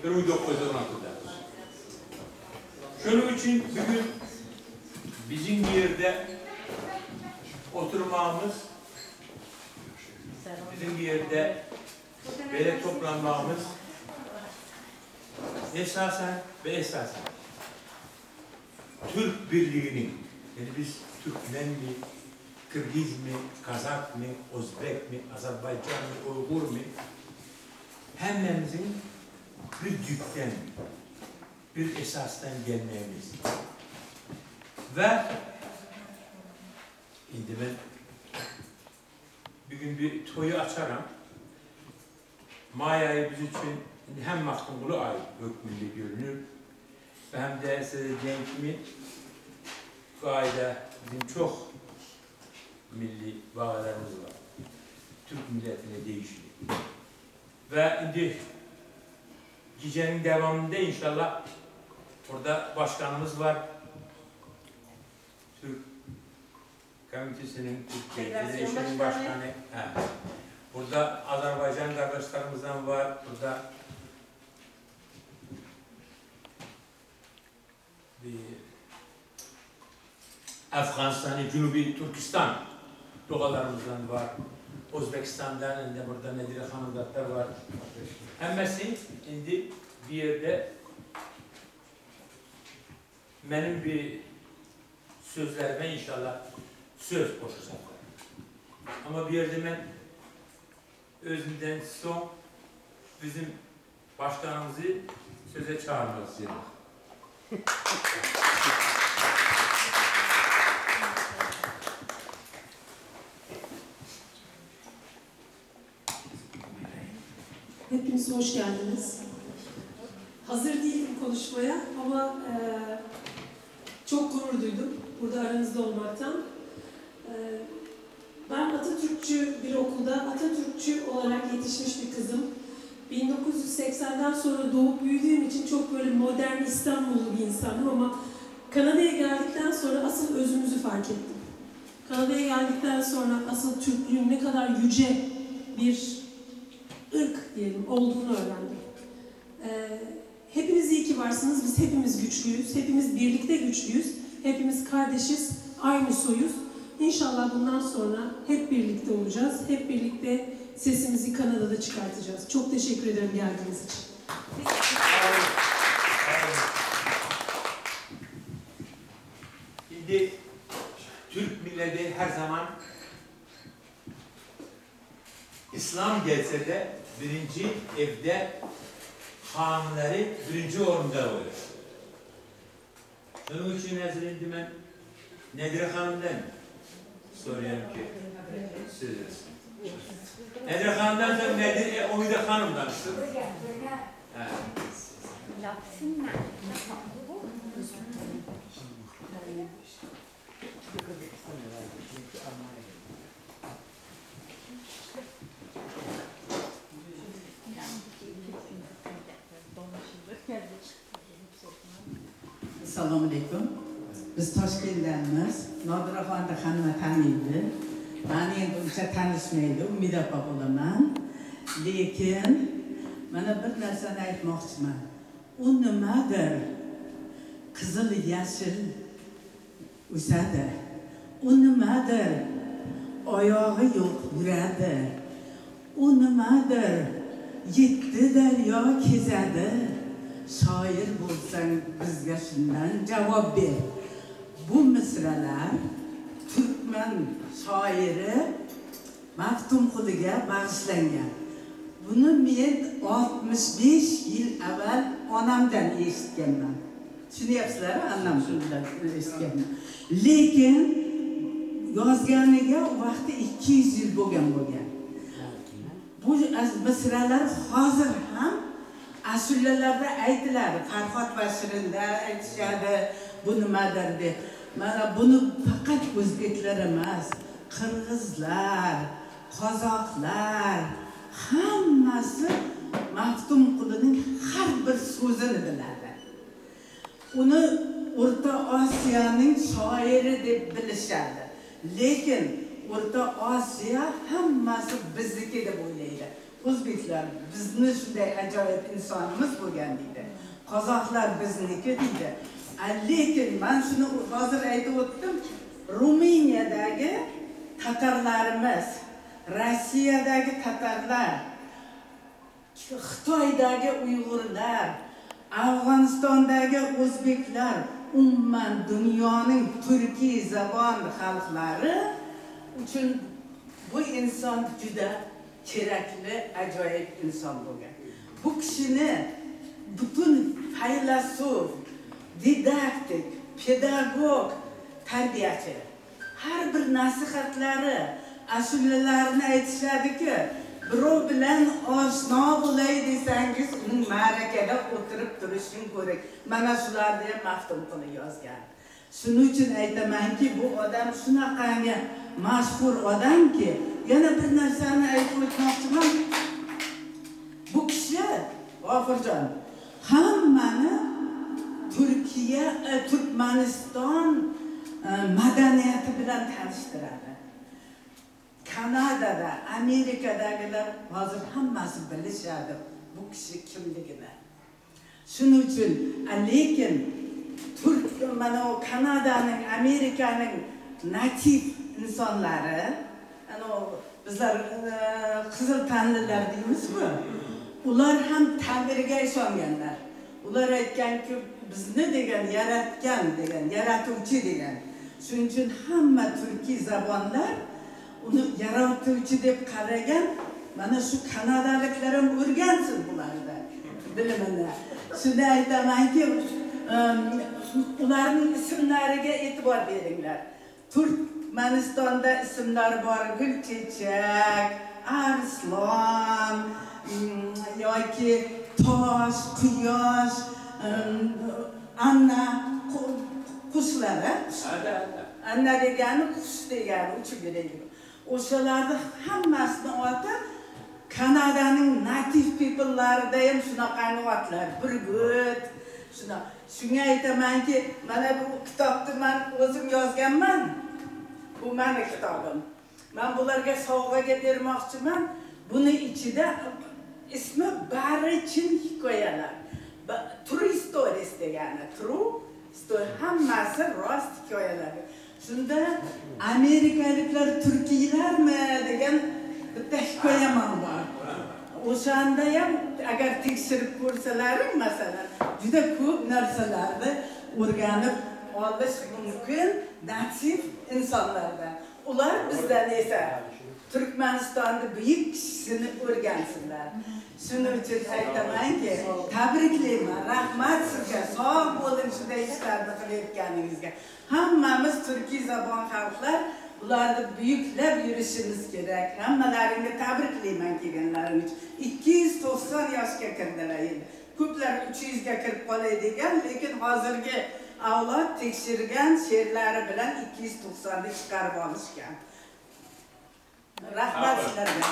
1916'da. Şunun için bugün bizim yerde oturmamız, bizim yerde böyle toplanmamız esasen ve esasen Türk birliğinin, yani biz Türkmen mi, Kırgız mı, Kazak mı, Özbek mi, Azerbaycan mı, Uygur mu, hemmemizin bir dükten, bir esasdan gelmemiz. Ve şimdi ben bugün bir toyu açarım. May ayı biz için hem Makhtumgulu ayı hükmünde görünür ve hem de size diyeyim kimi bu ayda bizim çok milli bağlarımız var. Türk milletine değişiyor. Ve şimdi gecenin devamında inşallah orada başkanımız var. Türk Komitesi'nin, Türkiye Federasyon'un başkanı. He. Burada Azerbaycan kardeşlerimizden var. Burada bir Afganistan'ı, Cunubi Türkistan doğalarımızdan var. Özbekistan'dan indi burada Nedire Hanımdatlar var. Hemmesi indi bir yerde benim bir sözlerime inşallah söz koşacaklar. Ama bir yerde ben özümden son bizim başkanımızı söze çağırmak istiyorum. Hepiniz hoş geldiniz. Hazır değilim konuşmaya ama çok gurur duydum burada aranızda olmaktan. Ben Atatürkçü bir okulda Atatürkçü olarak yetişmiş bir kızım. 1980'den sonra doğup büyüdüğüm için çok böyle modern İstanbullu bir insandım ama Kanada'ya geldikten sonra asıl özümüzü fark ettim. Kanada'ya geldikten sonra asıl Türklüğün ne kadar yüce bir ırk diyelim olduğunu öğrendim. Hepiniz iyi ki varsınız. Biz hepimiz güçlüyüz. Hepimiz birlikte güçlüyüz. Hepimiz kardeşiz. Aynı soyuz. İnşallah bundan sonra hep birlikte olacağız. Hep birlikte sesimizi Kanada'da çıkartacağız. Çok teşekkür ederim geldiğiniz için. Şimdi Türk milleti her zaman İslam gelse de birinci evde hanları birinci orunda oluyor. Bunun için Nezrin ben Nedire Hanım'dan soruyorum ki söz versin. Nedire Hanım'dan sonra Nedire Umide Hanım'dan sor. Assalomu alaykum. Biz Toshkentdanmiz. Nodira xonni hamma taniydi. Meni endi uncha tanishmaydi. Umida opa bo'laman. Lekin mana bir narsani aytmoqchiman. U nimadir? Qizil yashil o'sadi. U nimadir? Oyog'i yo'q yuradi. U nimadir? Yetti daryo kezadi. Şair bo'lsang bizga shundan javob ber. Bu misralar Turkman şairi Makhtumquliga bag'ishlangan. Buni men 65 yil avval onamdan eshitganman. Tushunyapsizlar, onam shundan eshitganman. Lekin yozganiga vaqti 200 yil bo'lgan. Bu misralar hozir ham ashulalarda aytiladi. Farhod va Shirinda aytishadi, bu nimadir deb. Mana buni faqat o'zbeklar emas, qirg'izlar, qozoqlar hammasi Makhtumqulining har bir so'zini biladi. Uni O'rta Osiyoning shoiri deb bilishadi. Lekin O'rta Osiyo hammasi bizniki deb o'ylaydi. O'zbeklar bizni shunday ajoyib insonimiz bo'lgan deydi. Qozoqlar bizniki deydi. Lekin men shuni hozir aytib o'tdim. Ruminiyadagi tatarlarimiz, Rossiyadagi tatarlar, Xitoydagi Uyg'urlar, Afg'onistondagi o'zbeklar, umuman dunyoning turkiy zabon xalqlari uchun bu inson juda kerakli, ajoyib inson bo'lgan. Bu kishini butun faylasuf, didaktik, pedagog, tarbiyachi har bir nasihatlari, ashulalarini aytishadiki, birov bilan oshno bo'lay desangiz, uning ma'rakada o'tirib turishing kerak. Mana shularni ham Maxtumquli yozgan. Shuning uchun aytamanki, bu odam shunaqangi mashhur odamki, yana bir narsani aytib o'tmoqchiman. Bu kishi G'ofurjon hammani Turkiya, Turkmaniston madaniyati bilan tanishtiradi. Kanadada, Amerikadagilar hozir hammasi bilishadi bu kishi kimligini. Shuning uchun, lekin Turk, mana o Kanadaning, Amerikaning nativ insonlari, ana bizlar qizil tanlilar deymiz-ku, ular ham Tangriga ishonganlar. Ular aytganki, bizni degan yaratgan degan, yaratuvchi degan. Shuning uchun hamma turkiy zabonlar uni yaratuvchi deb qaragan. Mana shu kanadaliklar ham o'rgansin bularni bilimini. Shuni aytamanki, ularning ismlariga e'tibor beringlar. Turkmanistonda ismlar bor: Gulchechak, Arslon yoki Tosh, Quyosh, Anna qushlar. Anna degani qush degani, uchib yuradi. O'shalarni hammasini oti Kanadaning native people'larida ham shunaqangi otlar, burgut, shuna. Shunga aytamanki, mana bu kitobni men o'zim yozganman. Bu meni kitobim. Men bularga sovg'aga bermoqchiman. Buni ichida ismi bari chin hikoyalar. True stories degani, true story, hammasi rost hikoyalar. Shunda amerikaliklar turkiylarmi degan bitta hikoyam bor. O'shanda ham agar tekshirib ko'rsalaring, masalan, juda ko'p narsalarni o'rganib olish mumkin nativ insonlardan. Ular bizdan esa Turkmanistonda buyuk kishisini o'rgansinlar. Shuning uchun aytamanki, tabriklayman, rahmat sizga, sog' bo'ling shunday ishlarni qilayotganingizga. Hammamiz turkiy zabon xalqlar bularni buyuklab yurishimiz kerak. Hammalaringni tabriklayman kelganlaring uchun. 290 yoshga kirdilar endi. Ko'plar 300 ga kirib qolay degan, lekin hozirgi avlod tekshirgan she'rlari bilan 290 ni chiqarib olishgan. Rahmat sizlarga.